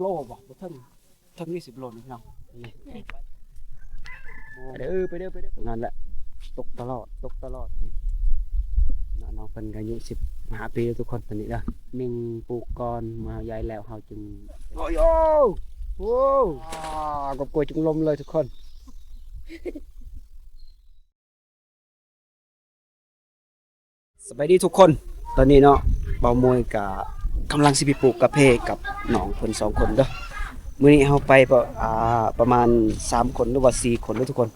ໂລບໍ່? ບໍ່ເຖິງ ເຖິງນີ້ສິບໂລນີ້ພີ່ນ້ອງ. ນີ້ ໄປເດີ ໄປເດີ ໄປເດີ. ນັ້ນແຫຼະ ຕົກຕະຫຼອດ ຕົກຕະຫຼອດ. ນ້ອງເພິ່ນກະອາຍຸສິບຫ້າປີທຸກຄົນ ຕອນນີ້ເດີ. ເມັ່ງປູກກ່ອນ ເມື່ອເຮົາໃຫຍ່ແລ້ວເຮົາຈຶ່ງ ໂອ້ໂຫ ໂອ້ ອາ ກອບກວຍຈຸງລົມເລີຍທຸກຄົນ. ສະບາຍດີທຸກຄົນ. ຕອນນີ້ເນາະ ບ່າວມວຍກະກຳລັງຊິໄປປູກກາເຟກັບນ້ອງເພິ່ນສອງຄົນເດີ. ມື້ນີ້ເຮົາໄປປະ ອາ ປະມານສາມຄົນ ຫຼືວ່າສີ່ຄົນເດີທຸກຄົນ.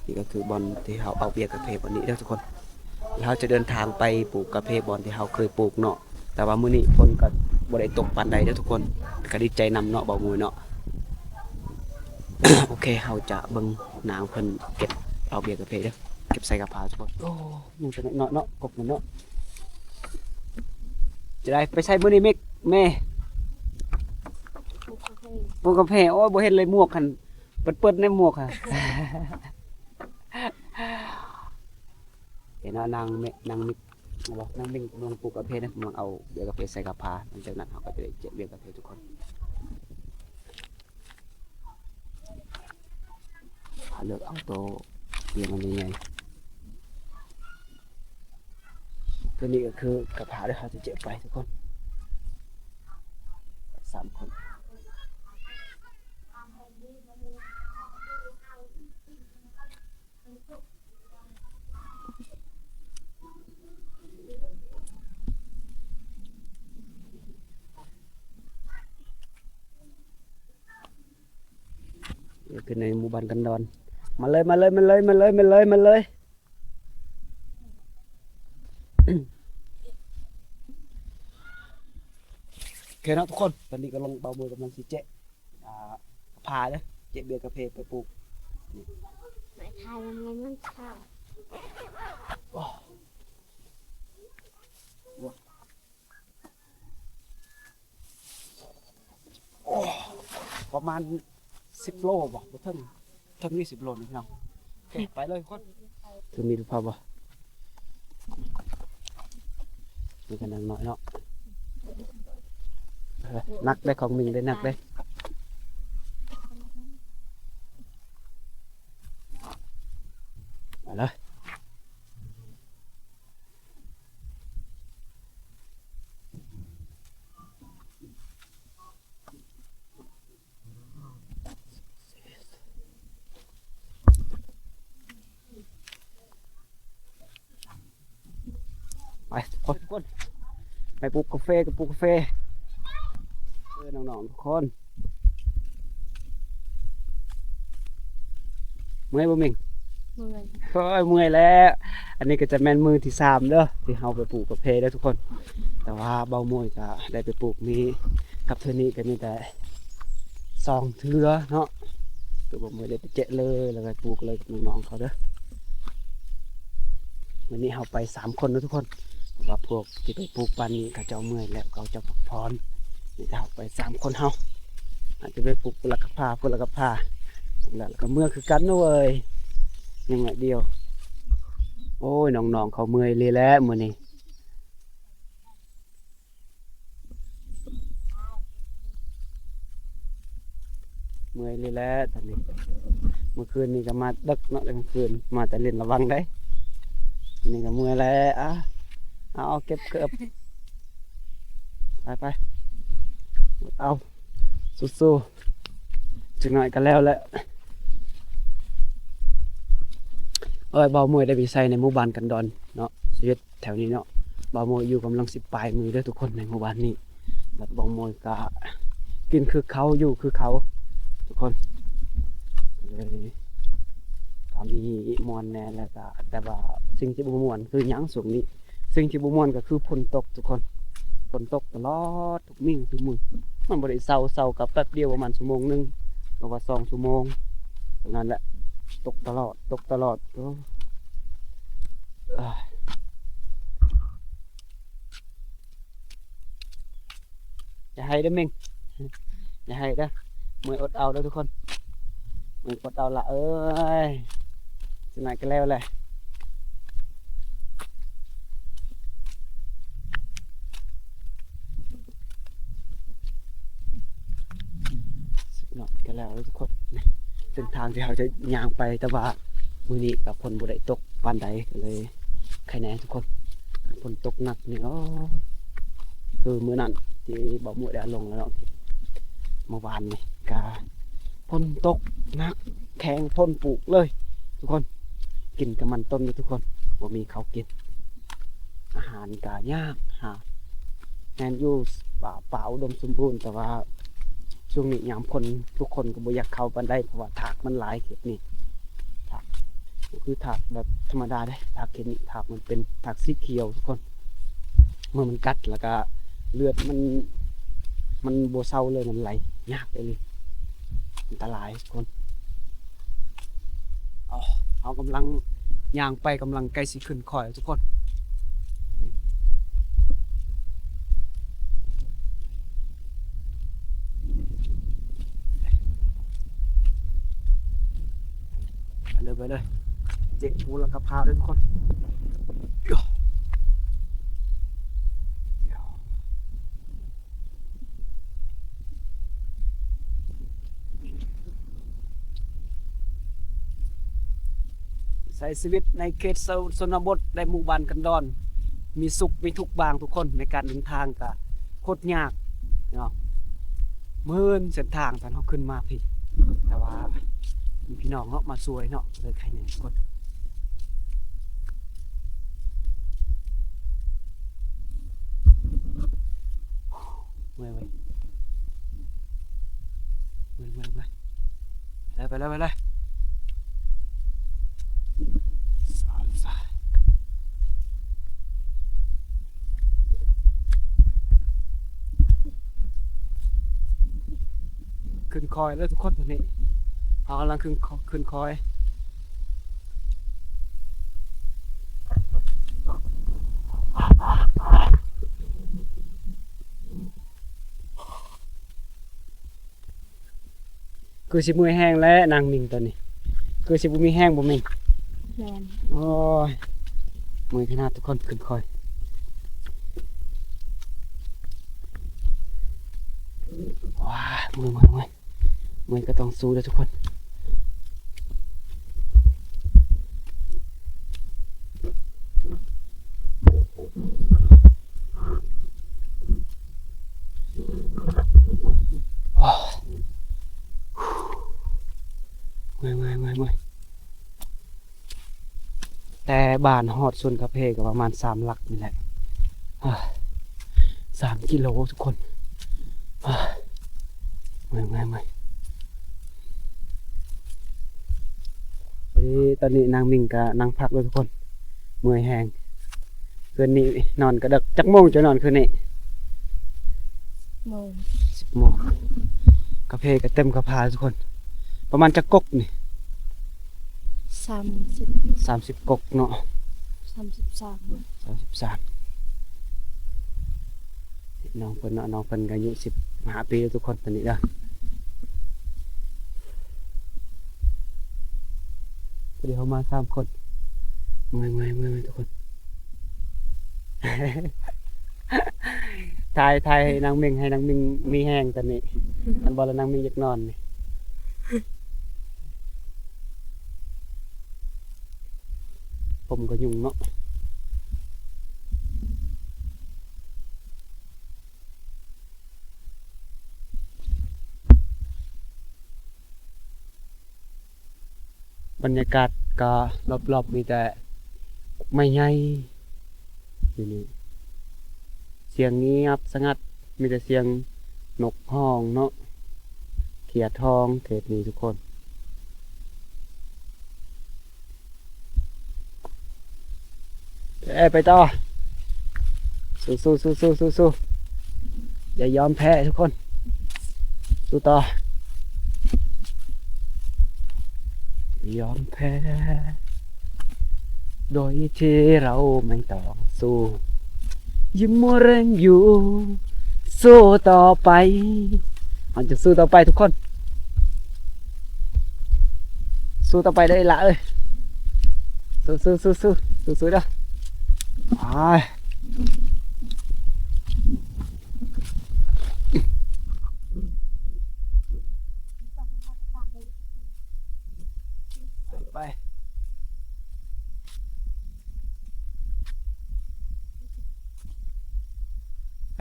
ນີ້ກະຄືບ່ອນທີ່ເຮົາເອົາເບຍກາເຟບ່ອນນີ້ເດີທຸກຄົນ. ແລ້ວເຮົາຈະເດີນທາງໄປປູກກາເຟບ່ອນທີ່ເຮົາເຄີຍປູກເນາະ. ແຕ່ວ່າມື້ນີ້ຝົນກະບໍ່ໄດ້ຕົກປານໃດເດີທຸກຄົນ. ກະດີໃຈນຳເນາະ ບ່າວມວຍເນາະ. ໂອເຄ ເຮົາຈະເບິ່ງນາງເພິ່ນເກັບເອົາເບຍກາເຟເດີ ເກັບໃສ່ກະເປົາທຸກຄົນ. ໂອ້ ຍັງແຕ່ນ້ອຍເນາະ ກົກມັນເນາະ. ຈະໄດ້ໄປໃສມື້ນີ້ ເມັກ ແມ່? ປູກກາເຟ. ໂອ້ຍ ບໍ່ເຫັນເລີຍໝວກຫັ້ນ ເປີດໆ ໃນໝວກຫັ້ນ. ເຫັນເນາະ ນາງເມັກ ນາງມິກ ເນາະ ນາງມິກກຳລັງປູກກາເຟເນາະ ກຳລັງເອົາເບຍກາເຟໃສ່ກະເປົາ. ຫຼັງຈາກນັ້ນເຮົາກະຈະໄດ້ເກັບເບຍກາເຟທຸກຄົນ. ເລືອກເອົາໂຕ ເບຍມັນໃຫຍ່ໆ. ໂຕນີ້ກະຄືກະເປົາເດີ ເຮົາຈະເກັບໄປທຸກຄົນ ສາມຄົນ. ຄືໃນໝູ່ບ້ານກັນດອນ. ມາເລີຍ ມາເລີຍ ມາເລີຍ ມາເລີຍ ມາເລີຍ ມາເລີຍ. ໂອເຄເນາະທຸກຄົນ ຕອນນີ້ກະລົງ ບ່າວມວຍກຳລັງຊິແຈະ ອາ ກະເປົາເດີ ແຈະເບຍກາເຟໄປປູກ. ໄປຖ່າຍນຳມັນເຂົ້າ. ໂອ້ ປະມານສິບໂລບໍ່? ບໍ່ເຖິງ ເຖິງນີ້ສິບໂລນີ້ພີ່ນ້ອງ. ໂອເຄ ໄປເລີຍທຸກຄົນ. ຄືມີໄຟຟ້າບໍ່? ມີກະນັ່ງໜ້ອຍເນາະ. ເອີ ໜັກເດ້ ຂອງມິງເດ້ ໜັກເດ້. ໄປເລີຍ. ໄປທຸກຄົນ ໄປປູກກາເຟ ກະປູກກາເຟ. ເອີ ນ້ອງໆ ທຸກຄົນ ເມື່ອຍບໍ່ເມັງ? ເມື່ອຍ. ໂອ້ຍ ເມື່ອຍແລ້ວ. ອັນນີ້ກະຈະແມ່ນມື້ທີສາມເດີ ທີ່ເຮົາໄປປູກກາເຟເດີທຸກຄົນ. ແຕ່ວ່າບ່າວມວຍກະໄດ້ໄປປູກ ມີ ກັບເທື່ອນີ້ກະມີແຕ່ສອງເທື່ອເນາະ ໂຕບ່າວມວຍໄດ້ໄປແຈະເລີຍ ແລ້ວກະປູກເລີຍກັບນ້ອງໆ ເຂົາເດີ. ມື້ນີ້ເຮົາໄປສາມຄົນເນາະທຸກຄົນ ເພາະວ່າພວກທີ່ໄປປູກບ້ານນີ້ເຂົາເຈົ້າເມື່ອຍແລ້ວ ເຂົາເຈົ້າພັກຜ່ອນ. ມີແຕ່ເຮົາໄປສາມຄົນເຮົາ ອາດຈະໄປປູກພຸ້ນລະກະພາ ພຸ້ນລະກະພາ ແລ້ວກະເມືອຄືກັນເວີຍ ຍັງໜ້ອຍດຽວ. ໂອ້ຍ ນ້ອງໆ ເຂົາເມື່ອຍເລີຍແຫຼະມື້ນີ້. ເມື່ອຍເລີຍແຫຼະຕອນນີ້. ມື້ຄືນນີ້ກະມາດຶກເນາະ ແຕ່ກາງຄືນມາແຕ່ຫຼິ້ນລະວັງໄດ໋. ນີ້ກະເມື່ອຍແລ້ວ. ອາ ເອົາ ເກັບເກີບ ໄປໆ ເອົາ ສູ້ໆ ຈັກໜ້ອຍກະແລ້ວແຫຼະ. ເອີຍ ບ່າວມວຍໄດ້ໄປໃສ່ໃນໝູ່ບ້ານກັນດອນເນາະ ຊີວິດ ແຖວນີ້ເນາະ. ບ່າວມວຍຢູ່ກຳລັງຊິປາຍມື້ເດີທຸກຄົນ ໃນໝູ່ບ້ານນີ້. ແລ້ວບ່າວມວຍກະກິນຄືເຂົາ ຢູ່ຄືເຂົາທຸກຄົນ. ເລີຍກະມີມ່ວນແດ່ ແລ້ວກະ ແຕ່ວ່າສິ່ງທີ່ບໍ່ມ່ວນຄືຫຍັງຊ່ວງນີ້? ສິ່ງທີ່ບໍ່ມ່ວນກະຄືຝົນຕົກທຸກຄົນ. ຝົນຕົກຕະຫຼອດ ທຸກມື້ ທຸກມື້. ມັນບໍ່ໄດ້ເຊົາ ເຊົາກະແປັບດຽວ ປະມານຊົ່ວໂມງໜຶ່ງ ຫຼືວ່າສອງຊົ່ວໂມງ ເທົ່ານັ້ນແຫຼະ. ຕົກຕະຫຼອດ ຕົກຕະຫຼອດ. ໂອ້ ຢ່າໄຫ້ເດີເມັງ ຢ່າໄຫ້ເດີ. ເມື່ອຍອົດເອົາເດີທຸກຄົນ ເມື່ອຍອົດເອົາລະເອີຍ. ຈັກໜ້ອຍກະແລ້ວແຫຼະ. ໂ ເນາະ ກໍແລ້ວທຸກຄົນ ເສັ້ນທາງທີ່ເຮົາຈະຍ່າງໄປ ແຕ່ວ່າມື້ນີ້ກໍຝົນບໍ່ໄດ້ຕົກປານໃດ ກໍເລີຍໄຄແດ່ທຸກຄົນ. ຝົນຕົກໜັກນີ້ ໂອ້ ຄືມື້ນັ້ນທີ່ບ່າວໝວຍໄດ້ລົງແລ້ວເນາະ ເມື່ອວານນີ້ກໍຝົນຕົກໜັກ ແຂງຝົນປຸເລີຍທຸກຄົນ. ກິນກະມັນຕົ້ນຢູ່ທຸກຄົນ ບໍ່ມີເຂົ້າກິນ ອາຫານກະຍາກຫາ ແມ່ນຢູ່ປ່າ ປ່າອຸດົມສົມບູນ ແຕ່ວ່າຊ່ວງນີ້ຍາມຄົນ ທຸກຄົນກໍບໍ່ຢາກເຂົ້າປານໃດ ເພາະວ່າທາກມັນຫຼາຍເຂດນີ້. ທາກ ບໍ່ຄືທາກແບບທຳມະດາເດ້ ທາກເຂດນີ້ ທາກມັນເປັນທາກສີຂຽວທຸກຄົນ. ເມື່ອມັນກັດແລ້ວກະເລືອດມັນ ມັນບໍ່ເຊົາເລີຍ ມັນໄຫຼຍາກອີ່ຫຼີ ອັນຕະລາຍທຸກຄົນ. ເຮົາກຳລັງຍ່າງໄປ ກຳລັງໃກ້ຊິຂຶ້ນຄອຍທຸກຄົນ. ໄປເລີຍ ໄປເລີຍ ເຈັບຫົວລະກະພາເດີທຸກຄົນ. ໃຊ້ຊີວິດໃນເຂດຊົນນະບົດ ແລະ ໝູ່ບ້ານກັນດອນ ມີສຸກມີທຸກບາງທຸກຄົນ. ໃນການເດີນທາງກະໂຄດຍາກເນາະ ເມີນເສັ້ນທາງຕອນເຮົາຂຶ້ນມາພີ້ ແຕ່ວ່າມີພີ່ນ້ອງເນາະມາຊ່ວຍເນາະ ເລີຍໄຄແດ່ທຸກຄົນ. ເມື່ອຍເວີຍ ເມື່ອຍ ເມື່ອຍ ເມື່ອຍ ໄປເລີຍ ໄປເລີຍ ໄປເລີຍ. ຂຶ້ນຄອຍເລີຍທຸກຄົນ ຕອນນີ້ເຮົາກຳລັງຂຶ້ນ ຂຶ້ນຄອຍ. ຄືຊິເມື່ອຍແຮງແລ້ວນາງມິ່ງຕອນນີ້ ຄືຊິບໍ່ມີແຮງບໍ່ມິ່ງ? ແມ່ນ. ໂອ້ຍ ເມື່ອຍຂະໜາດທຸກຄົນ ຂຶ້ນຄອຍ. ວ້າ ເມື່ອຍ ເມື່ອຍ ເມື່ອຍ. ເມື່ອຍກໍຕ້ອງສູ້ເດີທຸກຄົນ. ໂອ້ຍ ເມື່ອຍ ເມື່ອຍ ເມື່ອຍ ເມື່ອຍ. ແຕ່ບ້ານຮອດສວນກາເຟກໍປະມານສາມຫຼັກນີ້ແຫຼະ ສາມກິໂລທຸກຄົນ. ເມື່ອຍ ເມື່ອຍ ເມື່ອຍ. ເອີ ຕອນນີ້ນາງມິ່ງກໍນັ່ງພັກເລີຍທຸກຄົນ ເມື່ອຍແຮງ. ຄືນນີ້ນອນກະເດິກ ຈັກໂມງເຈົ້ານອນຄືນນີ້? ໂມງ ສິບໂມງ. ກາເຟກໍເຕັມກະພາທຸກຄົນ. ປະມານຈັກກົກນີ້? ສາມສິບ ສາມສິບກົກເນາະ ສາມສິບສາມ ສາມສິບສາມ. ນ້ອງເພິ່ນເນາະ ນ້ອງເພິ່ນກໍອາຍຸສິບຫ້າປີແລ້ວທຸກຄົນ ຕອນນີ້ເດີ. ພໍດີເຮົາມາສາມຄົນ. ເມື່ອຍ ເມື່ອຍ ເມື່ອຍ ເມື່ອຍທຸກຄົນ. ຖ່າຍ ຖ່າຍໃຫ້ນາງມິ່ງ ໃຫ້ນາງມິ່ງມີແຮງຕອນນີ້ ຄັນບໍ່ລະນາງມິ່ງຢາກນອນນີ້. ຜົມກໍຫຍຸ້ງເນາະ. ບັນຍາກາດກໍລອບໆ ມີແຕ່ໄມ້ໃຫຍ່ຢູ່ນີ້ ສຽງງຽບສະຫງັດ ມີແຕ່ສຽງນົກຮ້ອງເນາະ ເຂຍທອງເຂດນີ້ທຸກຄົນ. ເອີ ໄປຕໍ່ ສູ້ໆ ສູ້ໆ ສູ້ໆ ຢ່າຍອມແພ້ທຸກຄົນ ສູ້ຕໍ່ ຍອມແພ້ ໂດຍທີ່ເຮົາໄມ່ຕໍ່ສູ້ ຍິ້ມຫົວເລັ່ງຢູ່ ສູ້ຕໍ່ໄປ ເຮົາຈະສູ້ຕໍ່ໄປທຸກຄົນ. ສູ້ຕໍ່ໄປເດີອີ່ຫຼ້າເອີຍ ສູ້ໆ ສູ້ໆ ສູ້ໆເດີ ໄປ.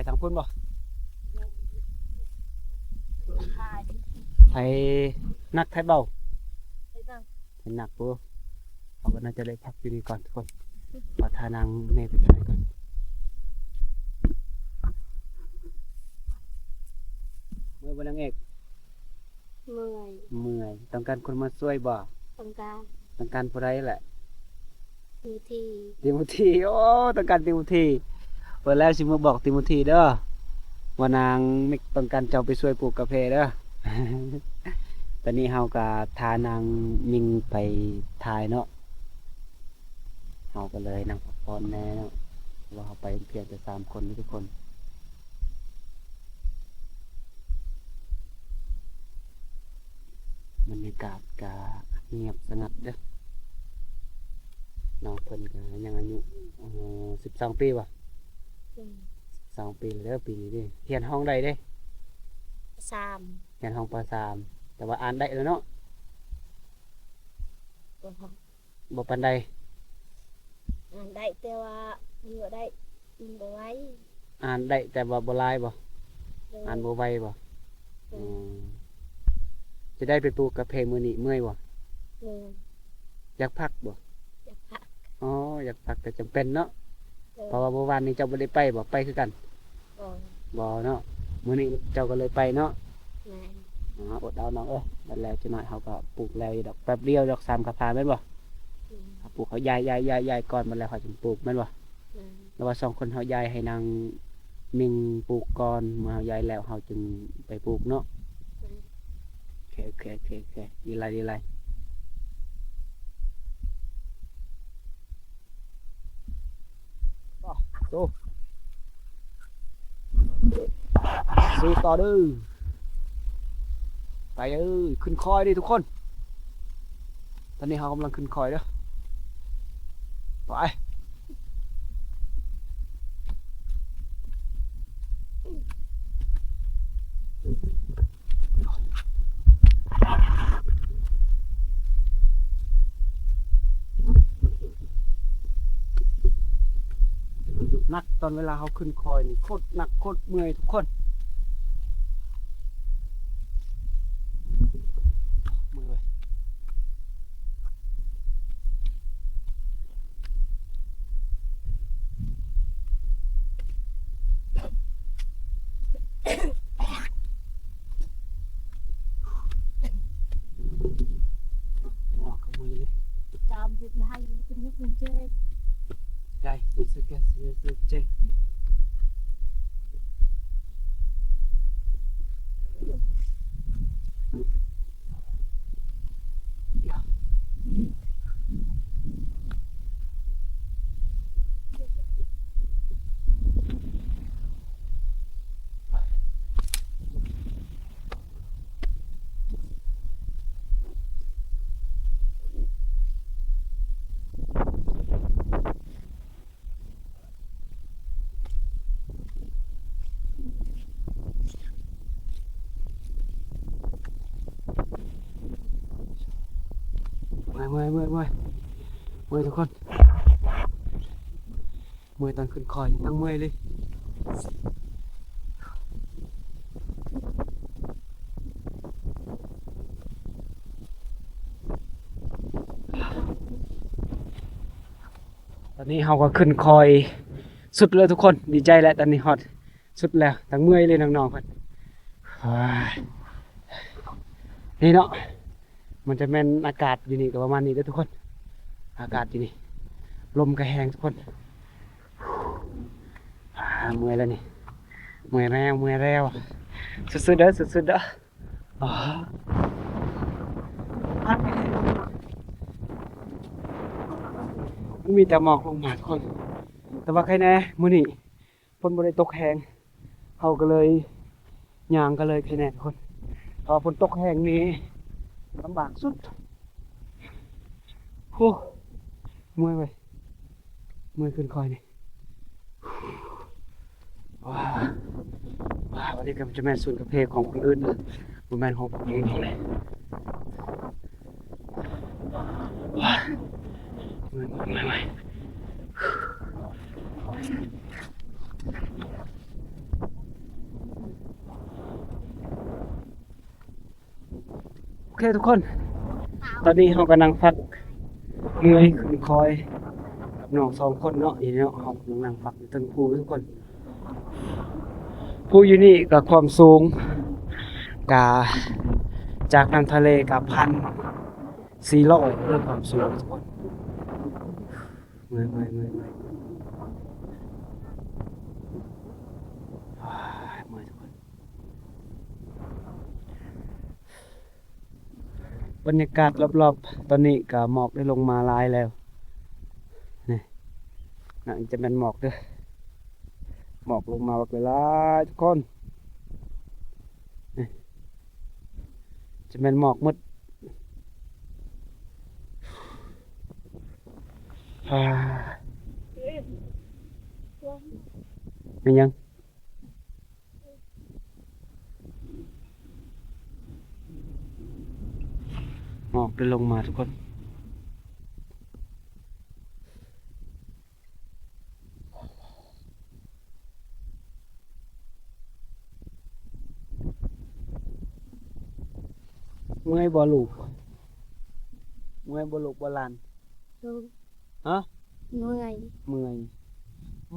ທາງພຸ້ນບໍ່? ໄຖໜັກໄຖເບົາ? ໄຖໜັກ. ໄຖໜັກ. ໂອ້ ເຮົາກໍໜ້າຈະໄດ້ພັກຢູ່ນີ້ກ່ອນທຸກຄົນ. ຂໍພານາງແມ່ໄປຖ່າຍກ່ອນ. ເມື່ອຍບໍ່ນາງເອກ? ເມື່ອຍ. ເມື່ອຍ. ຕ້ອງການຄົນມາຊ່ວຍບໍ່? ຕ້ອງການ. ຕ້ອງການຜູ້ໃດແຫຼະ? ຕິໂມທີ. ຕິໂມທີ. ໂອ້ ຕ້ອງການຕິໂມທີ. ເບິ່ງແລ້ວຊິມາບອກຕິໂມທີເດີ ວ່ານາງມິກຕ້ອງການເຈົ້າໄປຊ່ວຍປູກກາເຟເດີ. ຕອນນີ້ເຮົາກໍພານາງມິງໄປຖ່າຍເນາະ. ເຮົາກໍເລີຍນັ່ງພັກຜ່ອນແດ່ເນາະ ເພາະວ່າເຮົາໄປພຽງແຕ່ສາມຄົນເດ້ທຸກຄົນ. ບັນຍາກາດກະງຽບສະຫງັດເດີ້. ນ້ອງເພິ່ນກະຍັງອາຍຸ ເອີ ສິບສອງປີບໍ່? ອືມ ສິບສອງປີແລ້ວເດີ້ ປີນີ້ເດ້. ຮຽນຫ້ອງໃດເດ້? ປ.ສາມ. ຮຽນຫ້ອງ ປ.ສາມ ແຕ່ວ່າອ່ານໄດ້ແລ້ວເນາະ? ບໍ່ ບໍ່ປານໃດ. ອ່ານໄດ້ແຕ່ວ່າມັນບໍ່ໄດ້ ມັນບໍ່ໄວ. ອ່ານໄດ້ແຕ່ວ່າບໍ່ຫຼາຍບໍ່? ໂດຍ. ອ່ານບໍ່ໄວບໍ່? ໂດຍ. ອືມ ຈະໄດ້ໄປປູກກາເຟມື້ນີ້ເມື່ອຍບໍ່? ໂດຍ. ຢາກພັກບໍ່? ຢາກພັກ. ອໍ ຢາກພັກກໍຈຳເປັນເນາະ. ໂດຍ. ເພາະວ່າມື້ວານນີ້ເຈົ້າບໍ່ໄດ້ໄປບໍ່? ໄປຄືກັນ. ບໍ່ ບໍ່ເນາະ. ມື້ນີ້ເຈົ້າກໍເລີຍໄປເນາະ. ແມ່ນ. ອໍ ອົດເອົານ້ອງເອີຍ ແລ້ວຈັກໜ້ອຍເຮົາກໍປູກແລ້ວຢູ່ດອກ ແປັບດຽວດອກ ສາມກະພາແມ່ນບໍ່? ແມ່ນ. ເຮົາປູກ ເຮົາຍ້າຍ ຍ້າຍ ຍ້າຍ ຍ້າຍກ່ອນ ບັດແລ້ວເຮົາຈຶ່ງປູກແມ່ນບໍ່? ແມ່ນ. ແລ້ວວ່າສອງຄົນເຮົາຍ້າຍ ໃຫ້ນາງມິງປູກກ່ອນ ເມື່ອເຮົາຍ້າຍແລ້ວເຮົາຈຶ່ງໄປປູກເນາະ. ແມ່ນ. ໂອເຄ ໂອເຄ ໂອເຄ ໂອເຄ ດີຫຼາຍ ດີຫຼາຍ. ໂອ້ ສູ້ຕໍ່ເດີ້ ໄປເດີ້ ຂຶ້ນຄອຍເດີ້ທຸກຄົນ. ຕອນນີ້ເຮົາກຳລັງຂຶ້ນຄອຍເດີ້ ໄປ. ໜັກ ຕອນເວລາເຮົາຂຶ້ນຄອຍນີ້ໂຄດໜັກໂຄດເມື່ອຍທຸກຄົນ ເມື່ອຍເວີຍ. ເມື່ອຍ ເມື່ອຍ ເມື່ອຍ ເມື່ອຍ ເມື່ອຍທຸກຄົນ ເມື່ອຍຕອນຂຶ້ນຄອຍ ຍັງເມື່ອຍເລີຍ. ຕອນນີ້ເຮົາກໍຂຶ້ນຄອຍສຸດແລ້ວທຸກຄົນ ດີໃຈແຫຼະ ຕອນນີ້ຮອດສຸດແລ້ວ ທັງເມື່ອຍເລີຍນ້ອງໆເພິ່ນ. ໂອ້ຍ ນີ້ເນາະ ມັນຈະແມ່ນອາກາດຢູ່ນີ້ກໍປະມານນີ້ເດີ້ທຸກຄົນ ອາກາດຢູ່ນີ້ ລົມກໍແຮງທຸກຄົນ. ອ່າ ເມື່ອຍແລ້ວນີ້ ເມື່ອຍແລ້ວ ເມື່ອຍແລ້ວ ສຸດໆເດີ້ ສຸດໆເດີ້. ອໍ ມັນມີແຕ່ໝອກລົງມາທຸກຄົນ ແຕ່ວ່າໃຄແດ່ມື້ນີ້ຝົນບໍ່ໄດ້ຕົກແຮງ ເຮົາກໍເລີຍຍ່າງກໍເລີຍໃຄແດ່ທຸກຄົນ ຖ້າວ່າຝົນຕົກແຮງນີ້ລຳບາກສຸດ. ໂອ້ ເມື່ອຍເວີຍ ເມື່ອຍຂຶ້ນຄອຍນີ້. ວ້າ ວ້າ ອັນນີ້ກໍຈະແມ່ນສວນກາເຟຂອງຄົນອື່ນ ບໍ່ແມ່ນຂອງພວກເຮົາເລີຍ. ວ້າ ເມື່ອຍ ເມື່ອຍ ເມື່ອຍ. ເຄທຸກຄົນ ຕອນນີ້ເຮົາກໍນັ່ງພັກເມື່ອຍຂຶ້ນຄອຍກັບນ້ອງສອງຄົນເນາະ ນີ້ເນາະ ເຮົາກຳລັງນັ່ງພັກຢູ່ເທິງພູທຸກຄົນ. ພູຢູ່ນີ້ກໍຄວາມສູງ ກະຈາກນ້ຳທະເລກໍພັນສີ່ຮ້ອຍເດີ ຄວາມສູງທຸກຄົນ. ເມື່ອຍ ເມື່ອຍ ເມື່ອຍ ເມື່ອຍ ໂອ້ຍ ເມື່ອຍທຸກຄົນ. ບັນຍາກາດລອບໆ ຕອນນີ້ກໍໝອກໄດ້ລົງມາຫຼາຍແລ້ວ ນີ້ ໜ້າຈະແມ່ນໝອກເດີ ໝອກລົງມາບັກຫຼາຍໆ ທຸກຄົນ ນີ້ ຈະແມ່ນໝອກໝົດ ອາ ແມ່ນຫຍັງ? ໝອກໄດ້ລົງມາທຸກຄົນ. ເມື່ອຍບໍ່ລູກ? ເມື່ອຍບໍ່ລູກບໍ່ຫຼານ? ໂດຍ. ຮະ? ເມື່ອຍ. ເມື່ອຍ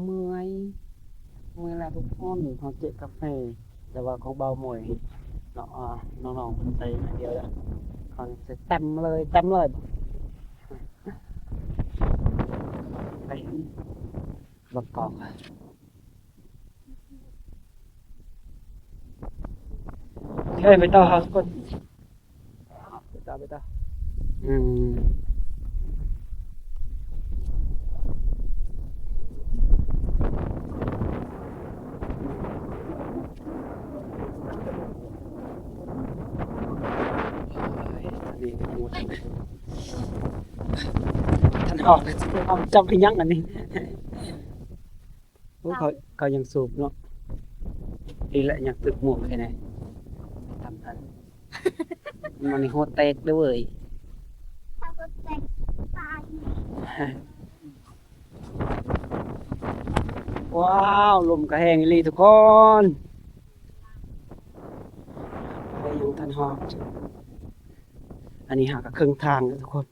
ເມື່ອຍ ເມື່ອຍແລ້ວທຸກຄົນ. ເຮົາເຈາະກາແຟ ແຕ່ວ່າຂອງບ່າວໝວຍເນາະ ອ່າ ນ້ອງໆເພິ່ນໃສ່ໜ້ອຍດຽວແລ້ວ ເຮົາໃສ່ເຕັມເລີຍ ເຕັມເລີຍ ໄປບາງກອກ. ໂອເຄ ໄປຕໍ່ເຮົາທຸກຄົນ. ໄປຕໍ່ ໄປຕໍ່ ອືມ ທ່ານອອກ ຈຳອີ່ຫຍັງອັນນີ້. ໂອ້ ເຂົາ ເຂົາຍັງສູບເນາະ ນີ້ແຫຼະ ຍັງຕຶກໝວກແຄ່ໃດ໋ ຕຳທັນ ມັນຫົວແຕກເດີ້ເວີຍ. ວ້າວ ລົມກະແຮງອີ່ຫຼີທຸກຄົນ ໂອ້ຍ ຍັງບໍ່ທັນຮອດ ອັນນີ້ຫາກະເຄິ່ງທາງແລ້ວທຸກຄົນ.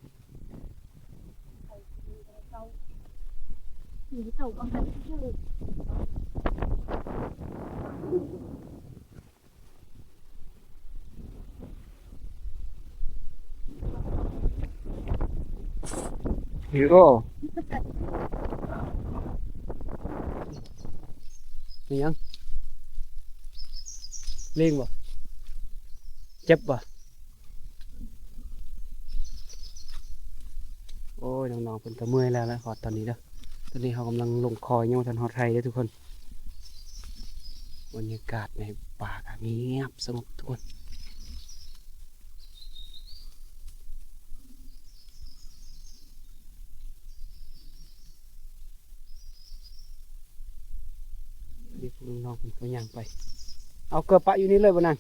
ມີຫຍັງ? ລີງບໍ່? ເຈັບບໍ່? ໂອ້ຍ ນ້ອງໆເພິ່ນກໍເມື່ອຍແລ້ວລະ ຮອດຕອນນີ້ເດີ. ຕອນນີ້ເຮົາກຳລັງລົງຄອຍ ຍັງບໍ່ທັນຮອດໄຮ່ເດີທຸກຄົນ. ບັນຍາກາດໃນປ່າກໍງຽບສະຫງົບທຸກຄົນ. ນີ້ພວກນ້ອງໆເພິ່ນກໍຍ່າງໄປ. ເອົາເກືອປະຢູ່ນີ້ເລີຍບໍ່ນາງ?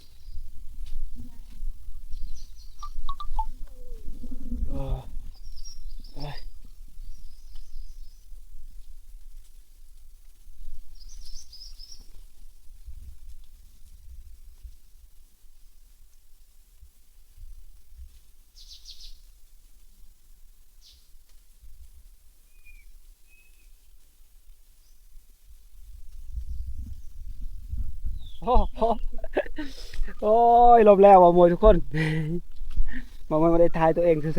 ເອີ ເອີຍ. ໂອ້ຍ ລົມແລ້ວ ເວົ້າມ່ວນທຸກຄົນ. ເວົ້າມ່ວນບໍ່ໄດ້ຖ່າຍຕົວເອງຊື່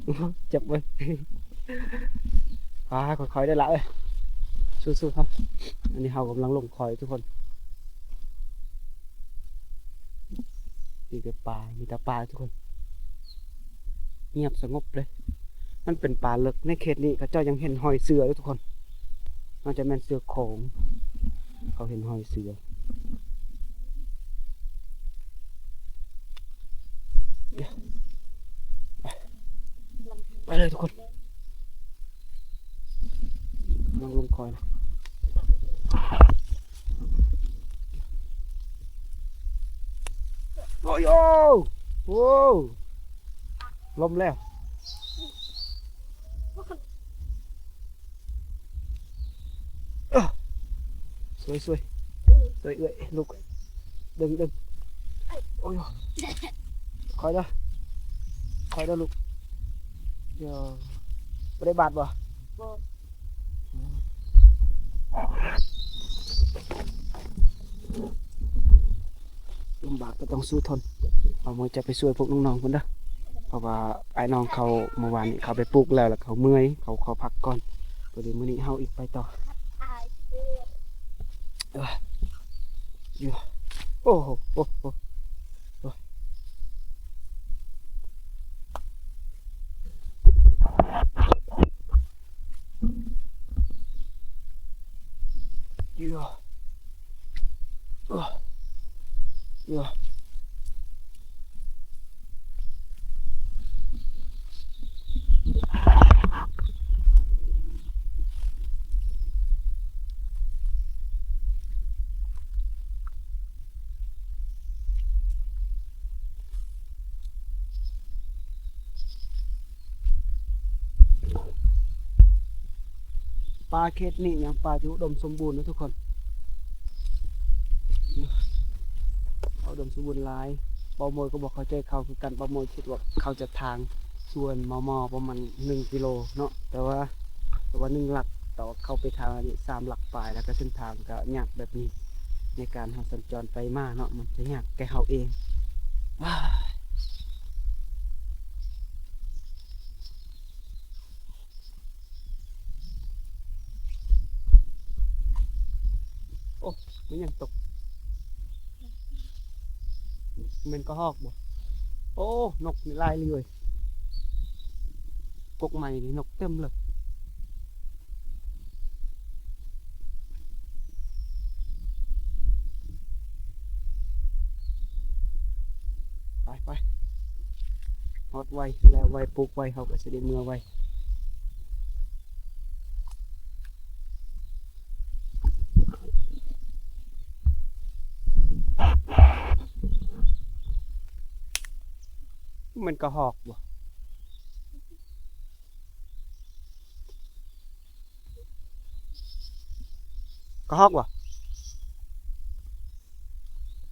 ໆ ເຈັບເວີຍ. ອ່າ ຄ່ອຍໆເດີຫຼ້າເອີຍ ສູ້ໆເຮົາ. ອັນນີ້ເຮົາກຳລັງລົງຄອຍທຸກຄົນ. ມີແຕ່ປ່າ ມີແຕ່ປ່າທຸກຄົນ ງຽບສະຫງົບເລີຍ. ມັນເປັນປ່າເລິກ ໃນເຂດນີ້ເຂົາເຈົ້າຍັງເຫັນຮອຍເສືອຢູ່ທຸກຄົນ. ອາດຈະແມ່ນເສືອໂຄ່ງ ເຂົາເຫັນຮອຍເສືອ. ໄປເລີຍທຸກຄົນ. ກຳລັງລົງຄອຍນະ. ໂອ້ຍ ໂອ້ ລົມແລ້ວ. ເອີ ຊ່ວຍ ຊ່ວຍ ຊ່ວຍເອື້ອຍ ລຸກ ດຶງ ດຶງ. ໂອ້ຍ ຄ່ອຍເດີ. ຄ່ອຍເດີລູກ. ເອີ ບໍ່ໄດ້ບາດບໍ່? ບໍ່. ລຳບາກກໍຕ້ອງສູ້ທົນ. ເອົາ ມື້ຈະໄປຊ່ວຍພວກນ້ອງໆ ພຸ້ນເດີ ເພາະວ່າອ້າຍນ້ອງເຂົາ ເມື່ອວານນີ້ເຂົາໄປປູກແລ້ວ ແລ້ວເຂົາເມື່ອຍ ເຂົາຂໍພັກກ່ອນ. ພໍດີມື້ນີ້ເຮົາອີກໄປຕໍ່. ເອີ ໂອ້ໂຫ ໂອ້ໂຫ. ປ່າເຂດນີ້ຫຍັງ ປ່າທີ່ອຸດົມສົມບູນເນາະທຸກຄົນ ອຸດົມສົມບູນຫຼາຍ. ເບົາໂມຍກໍບໍ່ເຂົ້າໃຈເຂົາຄືກັນ ເບົາໂມຍຄິດວ່າເຂົາຈະທາງສວນມອມອປະມານໜຶ່ງກິໂລເນາະ ແຕ່ວ່າ ແຕ່ວ່າໜຶ່ງຫຼັກ ແຕ່ວ່າເຂົາໄປທາງນີ້ສາມຫຼັກປາຍ ແລ້ວກໍເສັ້ນທາງກໍຍາກແບບນີ້ ໃນການເຮົາສັນຈອນໄປມາເນາະ ມັນຈະຍາກແກ່ເຮົາເອງ. ໂອ້ ມັນຫຍັງຕົກ ແມ່ນກະຮອກບໍ່? ໂອ້ ນົກນີ້ຫຼາຍເລີຍ ກົກໄມ້ນີ້ນົກເຕັມເລີຍ. ໄປ ໄປ ຮອດໄວ ແລ້ວໄວ ປູກໄວ ເຮົາກໍຊິໄດ້ເມືອໄວ. ມັນກະຮອກບໍ່? ກະຮອກບໍ່?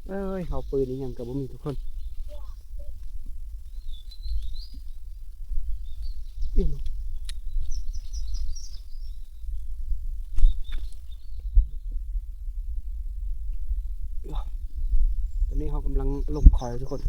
ເອີຍ ເຮົາປືນອີ່ຫຍັງກໍບໍ່ມີທຸກຄົນ. ຕອນນີ້ເຮົາກຳລັງລົງຄອຍທຸກຄົນ.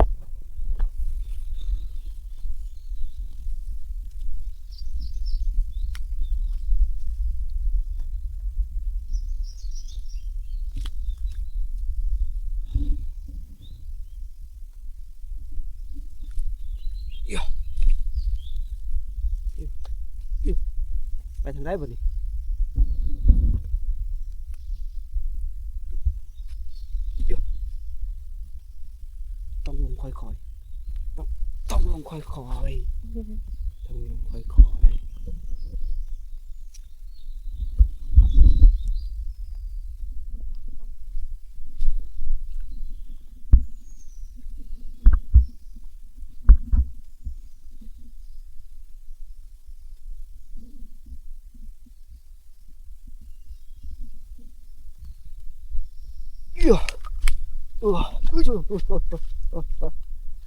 ໄປທາງໃດບັດນີ້? ຕ້ອງລົງຄ່ອຍໆ ຕ້ອງ ຕ້ອງລົງຄ່ອຍໆ ຕ້ອງລົງຄ່ອຍໆ.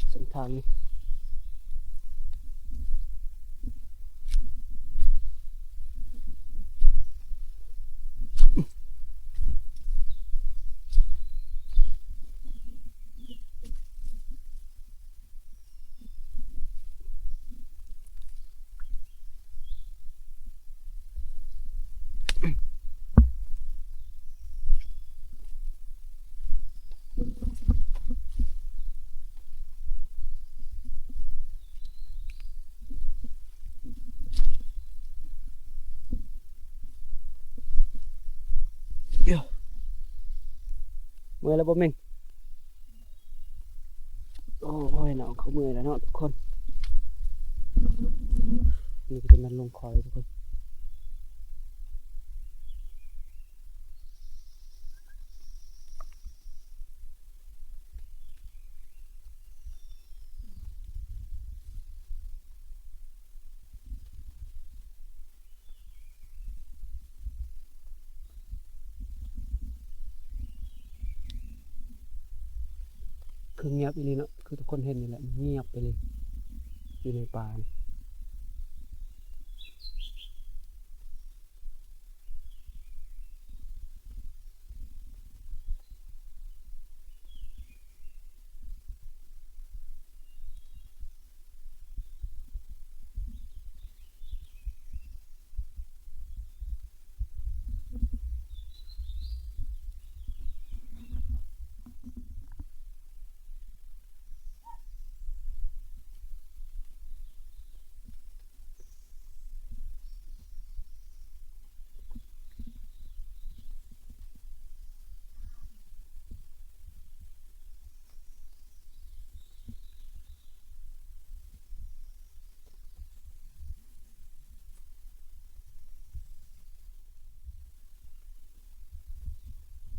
ເສັ້ນທາງນີ້ ເມື່ອຍແລ້ວບໍ່ເມັນ? ໂອ້ຍເນາະ ເຂົາເມື່ອຍແລ້ວເນາະທຸກຄົນ. ນີ້ກໍຈະແມ່ນລົງຄອຍທຸກຄົນ. ຄືງຽບອີ່ຫຼີເນາະ ຄືທຸກຄົນເຫັນນີ້ແຫຼະ ງຽບໄປເລີຍ. ຢູ່ໃນປ່ານີ້.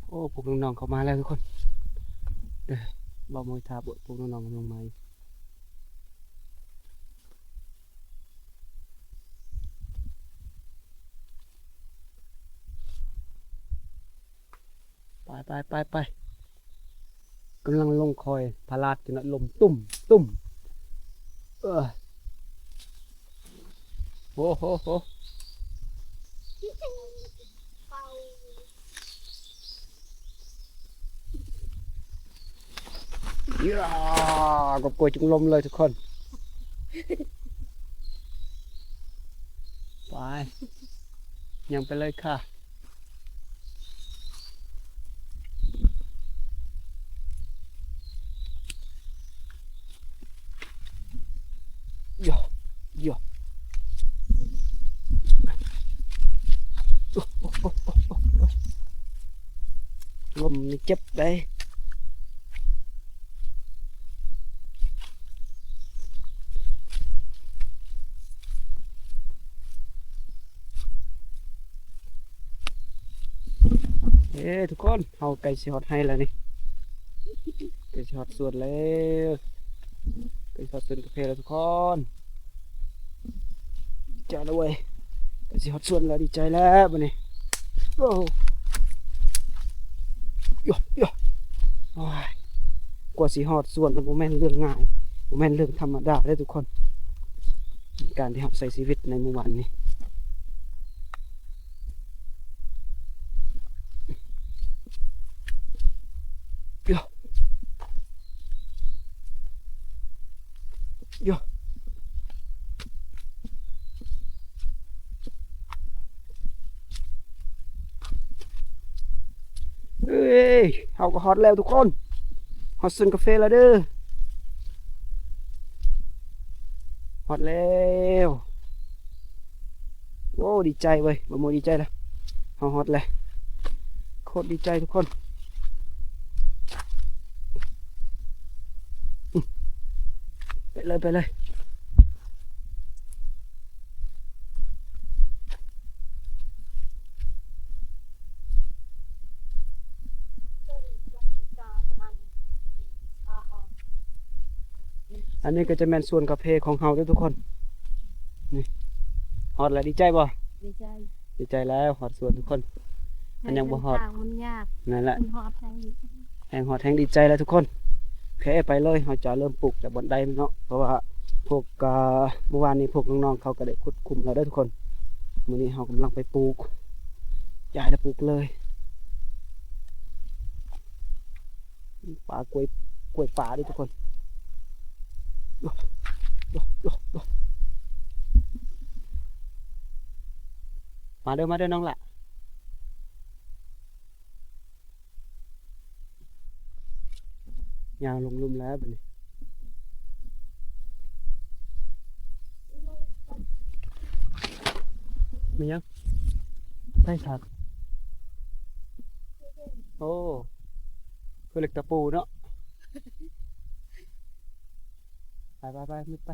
ໂອ້ ພວກນ້ອງໆເຂົ້າມາແລ້ວທຸກຄົນ. ເອີ ບ່າວມົຍຖ້າພວກນ້ອງໆກຳລັງມາຢູ່. ໄປ ໄປ ໄປ ໄປ. ກຳລັງລົງຄອຍພະລາດຢູ່ນະ ລົມຕຸ້ມ ຕຸ້ມ. ເອີ ໂຫ ໂຫ ໂຫ. ຢາ ກອບໂກຍຈຸງລົມເລີຍທຸກຄົນ. ໄປ ຍ່າງໄປເລີຍຄ່ະ. ຢາ ຢາ ລົມນີ້ເຈັບເດ້. ເອີ ທຸກຄົນ ເຮົາໃກ້ຊິຮອດໄຮ່ແລ້ວນີ້ ໃກ້ຊິຮອດສວນແລ້ວ ໃກ້ຊິຮອດສວນກາເຟແລ້ວທຸກຄົນ. ໃຈແລ້ວເວີຍ ໃກ້ຊິຮອດສວນແລ້ວ ດີໃຈແລ້ວບັດນີ້. ໂອ້ ໂອ້ຍ ກວ່າຊິຮອດສວນ ມັນບໍ່ແມ່ນເລື່ອງງ່າຍ ບໍ່ແມ່ນເລື່ອງທຳມະດາເດ້ທຸກຄົນ ການທີ່ເຮົາໃຊ້ຊີວິດໃນໝູ່ບ້ານນີ້. ໂອ້ ໂອ້ ເອີຍ ເຮົາກໍຮອດແລ້ວທຸກຄົນ ຮອດສວນກາເຟແລ້ວເດີ ຮອດແລ້ວ. ໂອ້ ດີໃຈເວີຍ ບໍ່ໂມດີໃຈແລ້ວ ເຮົາຮອດແລ້ວ ໂຄດດີໃຈທຸກຄົນ. ອື ໄປເລີຍ ໄປເລີຍ. ອັນນີ້ກໍຈະແມ່ນສວນກາເຟຂອງເຮົາເດີທຸກຄົນ. ນີ້ ຮອດແລ້ວ ດີໃຈບໍ່? ດີໃຈ ດີໃຈແລ້ວ ຮອດສວນທຸກຄົນ. ມັນຍັງບໍ່ຮອດ ທາງມັນຍາກ ນັ້ນແຫຼະ ມັນຮອດແຮງດີ ແຮງຮອດແຮງດີໃຈແລ້ວທຸກຄົນ. ໂອເຄ ໄປເລີຍ ເຮົາຈະເລີ່ມປູກຈາກບ່ອນໃດເນາະ ເພາະວ່າພວກ ກະ ມື້ວານນີ້ພວກນ້ອງໆເຂົາກໍໄດ້ຂຸດຂຸມແລ້ວເດີທຸກຄົນ. ມື້ນີ້ເຮົາກຳລັງໄປປູກ ຍ້າຍແລ້ວປູກເລີຍ. ປ່າ ກ້ວຍ ກ້ວຍປ່າເດີທຸກຄົນ. ມາເດີ ມາເດີນ້ອງຫຼ້າ. ຍ່າງລົງລຸ່ມແລ້ວບັດນີ້. ແມ່ນຫຍັງ? ໃສ່ສັກ. ໂອ້ ຄືເຫຼັກຕະປູເນາະ. ໄປ ໄປ ໄປ ມຸດໄປ.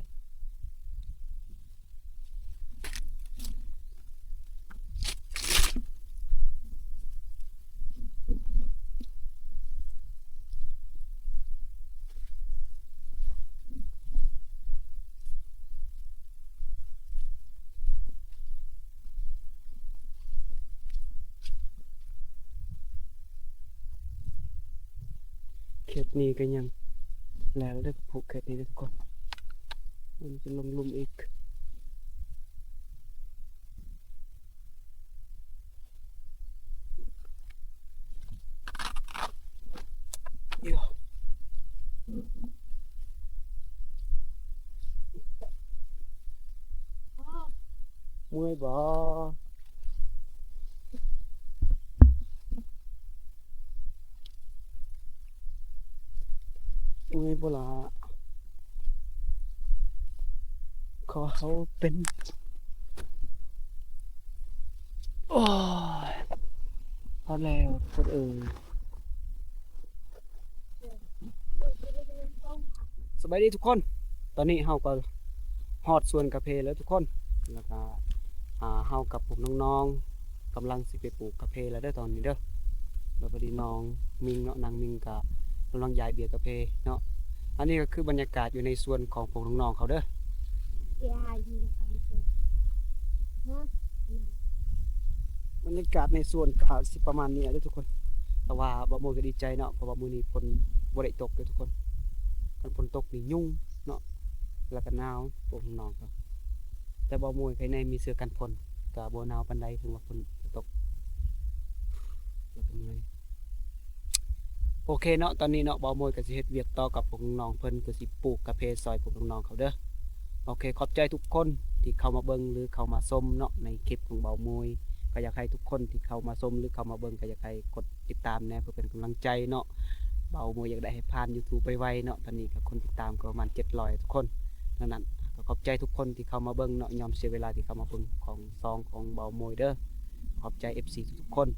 ເຂດນີ້ກໍຍັງແລ້ວເດີ ຜູກເຂດນີ້ເດີທຸກຄົນ. ມັນຈະລົງລຸ່ມອີກ. ເມື່ອຍບໍ່? ເມື່ອຍບໍ່ລະ? ຂໍເຮົາເປັນ ໂອ້ຍ ພໍແລ້ວທຸກຄົນເອີຍ. ສະບາຍດີທຸກຄົນ, ຕອນນີ້ເຮົາກໍຮອດສວນກາເຟແລ້ວທຸກຄົນ ແລ້ວກໍ ອ່າ ເຮົາກັບພວກນ້ອງໆ ກຳລັງຊິໄປປູກກາເຟແລ້ວເດີຕອນນີ້ເດີ. ແລ້ວພໍດີນ້ອງມິງເນາະ ນາງມິງກໍກຳລັງຢາຍເບ້ຍກາເຟເນາະ. ອັນນີ້ກໍຄືບັນຍາກາດຢູ່ໃນສວນຂອງພວກນ້ອງໆເຂົາເດີ. ບັນຍາກາດໃນສວນກໍຊິປະມານນີ້ເດີທຸກຄົນ. ແຕ່ວ່າບ່າວໂມຍກໍດີໃຈເນາະ ເພາະວ່າມື້ນີ້ຝົນບໍ່ໄດ້ຕົກເດີທຸກຄົນ. ຄັນຝົນຕົກນີ້ຍຸງເນາະ ແລ້ວກໍໜາວພວກນ້ອງໆເຂົາ. ແຕ່ບ່າວໂມຍໄຄແນ່ມີເສື້ອກັນຝົນ ກໍບໍ່ໜາວປານໃດ ເຖິງວ່າຝົນຈະຕົກ ແລ້ວກໍເມື່ອຍ. ໂອເຄເນາະ ຕອນນີ້ເນາະ ບ່າວໂມຍກໍຊິເຮັດວຽກຕໍ່ກັບພວກນ້ອງໆເພິ່ນ ກໍຊິປູກກາເຟຊ່ອຍພວກນ້ອງໆເຂົາເດີ. ໂອເຄ ຂອບໃຈທຸກຄົນທີ່ເຂົ້າມາເບິ່ງ ຫຼື ເຂົ້າມາຊົມເນາະ ໃນຄລິບຂອງບ່າວໂມຍ. ກໍຢາກໃຫ້ທຸກຄົນທີ່ເຂົ້າມາຊົມ ຫຼື ເຂົ້າມາເບິ່ງ ກໍຢາກໃຫ້ກົດຕິດຕາມແດ່ ເພື່ອເປັນກຳລັງໃຈເນາະ. ບ່າວໂມຍຢາກໄດ້ໃຫ້ຜ່ານ YouTube ໄວໆເນາະ. ຕອນນີ້ກໍຄົນຕິດຕາມກໍປະມານເຈັດຮ້ອຍທຸກຄົນ. ດັ່ງນັ້ນ ກໍຂອບໃຈທຸກຄົນທີ່ເຂົ້າມາເບິ່ງເນາະ, ຍອມເສຍເວລາທີ່ເຂົ້າມາເບິ່ງຂອງຊ່ອງຂອງບ່າວໂມຍເດີ. ຂອບໃຈ ເອັຟຊີ ທຸກໆຄົນ.